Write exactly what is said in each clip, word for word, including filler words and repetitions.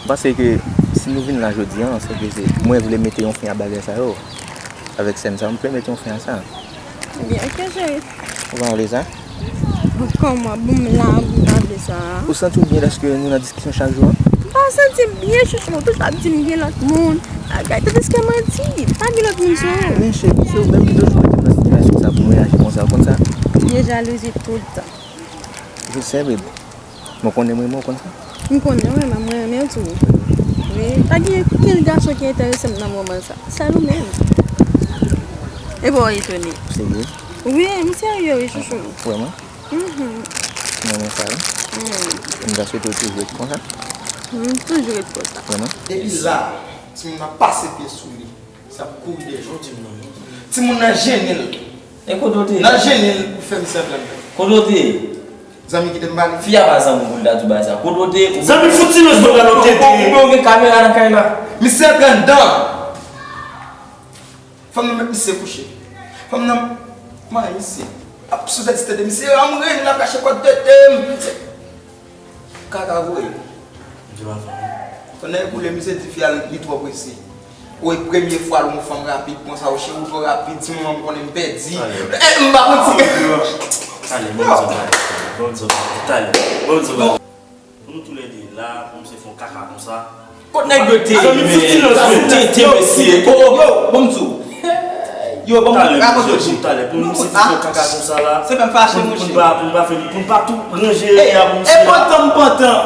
M panse ke si nou vin la jodi a, se ke se, mwen vle mete yon fen a bagay sa yo. Avèk sèn sa, m vle mete yon fen a sa. Ebyen, ok, cheri. Ou pa vle sa? Bon, kòman? Bon, m la, m pa vle sa. Ou santi w byen lèske nou nan diskisyon chak jou a? M pa santi m byen, chouchou. Ou toujou ap di m gen lòt moun. Bagay, tandiske manti, pa gen lòt moun sou ou. Men cheri, se ou menm ki toujou mete m nan sitiyasyon sa pou m reyaji konsa, ou konn sa? Vye jalouzi tout tan. Je sais, baby. Mwen konnen mwen, mwen konn sa. M konnen, wi, men mwen renmen w tou. Wi, pa gen okenn gason ki enterese m nan moman sa. Sèl ou menm. E bon, etone. Serye? Wi, m serye, wi, chouchou. Vrèman? Mhm. Mwen renmen sa, wi. Mm. M ta swete w toujou ret konsa. M toujou ret konsa. Vrèman? Depi la, timoun nan pase pye sou li. Sa ap kouri dèyè jodi m nan, non. Timoun nan jennen l. E kote w te ye? Nan jennen l pou fè misye antre anndan. Kote w te ye? Zanmi kite m pale. Fi a pa zanmi w pou l ta di w bagay sa. Kote w te ye? Zanmi fout silans, bò, gade w tete. Ou gen kamera nan kay la? Misye antre anndan. Fanm nan met misye kouche. Fanm nan manyen misye. Ap sou tèt tete misye. Anmwey, l ap rache kòd tete m. Kaka voye. Di pa fanm. Pandan l koule, misye di fi a li twò prese. Ou e premye fwa l wè yon fanm rapid konsa, ou cheri, ou twò rapid, ti manman m konnen m pèdi. Talè. Eh, m pa konn si. Talè, bon, bon, bon, talè. Bon, bon, bon. Pou nou toulède la, pou misye fè yon kaka konsa. Kot nèg yo te ye, men? Yo te, te, mesye. Oh, oh, yo, bon, m di w. Yo, bon, talè, rakont yo, Jezi. Talè, pou misye fè yon kaka konsa la. Se pa m fache, monchè. Pou n pa, pou n pa fè, pou n pa tou ranje a pou misye. E pantan m pantan.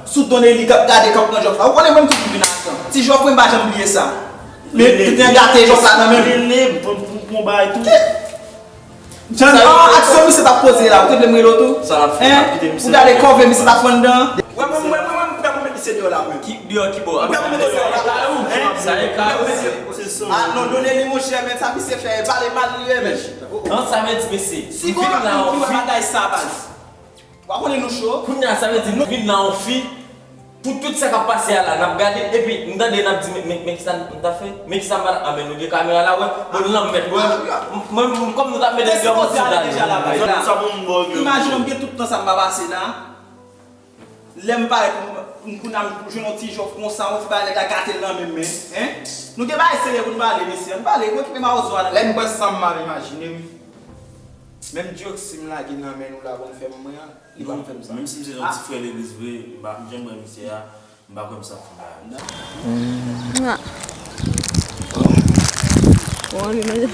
Sou don Eli k ap gade, k ap pran jòf la. Ou konnen mwen m toujou vin a tan. Ti jòf mwen, m pa janm bliye sa. Men, li te gate jòf la nan men m. Rele m, pou, pou, pou yon bagay tou. Jan, an, aksyon misye t ap poze la, ou te vle m rele w tou? Sa l ap fè, l ap kite misye. Ou gade kòve misye t ap fè anndan an? Wè, mwen, mwen, mwen, mwen, m prè pou met misye deyò la, mwen. Ki, deyò ki bò? M prè pou met misye deyò la. Sa e ka. Ah, non, don Eli, monchè, men sa misye fè, e pale mal li ye, men. Non, sa vle di, mesye, si vin la, ou wè bagay sa, baz. Wa konnen nou cho. Kounye a, sa vle di nou vin nan yon fi, pou tout sa k ap pase a la, n ap gade, epi m tande n ap di, men, men, men kisa m ta fè? Men kisa m pa ta, a, men nou gen kamera la, wè, bon, nou nan mèt, wè. Mwen, mwen, kòm nou t ap mete m deyò, mwen ti dal. Sa bon, m bò, imajine w gen tout tan sa m pa pase la. Lè m parèt, m, m kounye a m jwenn yon ti jòf konsa, yon ti bagay nèg la gate l nan men m, men, en? Nou gen bagay serye pou n pale, mesye, ann pale, okipe mawozo a. Lè m pran san m, m ap imajine m. Menm dyoksi m lage nan men nou la pou n fè m mwen an, li pa fè m sa. Menm si m se yon ti frè legliz vre, m pa janm wè misye a, m pa kwè m sa fè bagay. Mwa. Bon, li manje.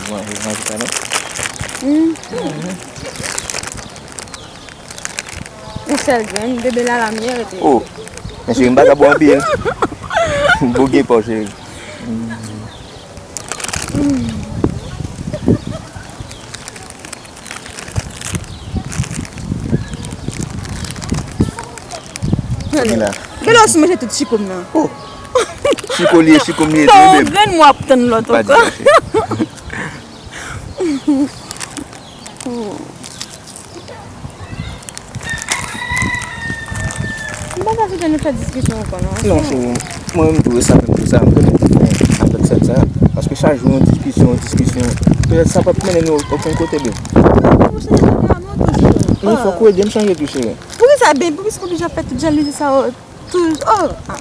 Manje, manje, manje kanè. Mm. Yon sèl grenn, bebe la, la m ye rete. Oh, men cheri, m pa ka ba w anpil. Bouge pa w, cheri. Gade la. Gade w sou manje tout chiko m nan. Oh. Chiko li ye, chiko m li ye tou, bebe. Bon, grenn mwen ap tann lòt ankò. M pa ka kite nou fè diskisyon ankò, non. Non, cheri. Mwen menm tou, e sa menm tou sa, m konnen m te fè avèk sèn sa. Paske chak jou yon diskisyon, yon diskisyon. Petèt sa p ap mennen nou okenn kote, bebe. Men fòk ou ede m chanje tou, cheri. Poukisa, bebe? Poukisa w oblije ap fè tout jalouzi sa yo? Tou, oh, ah,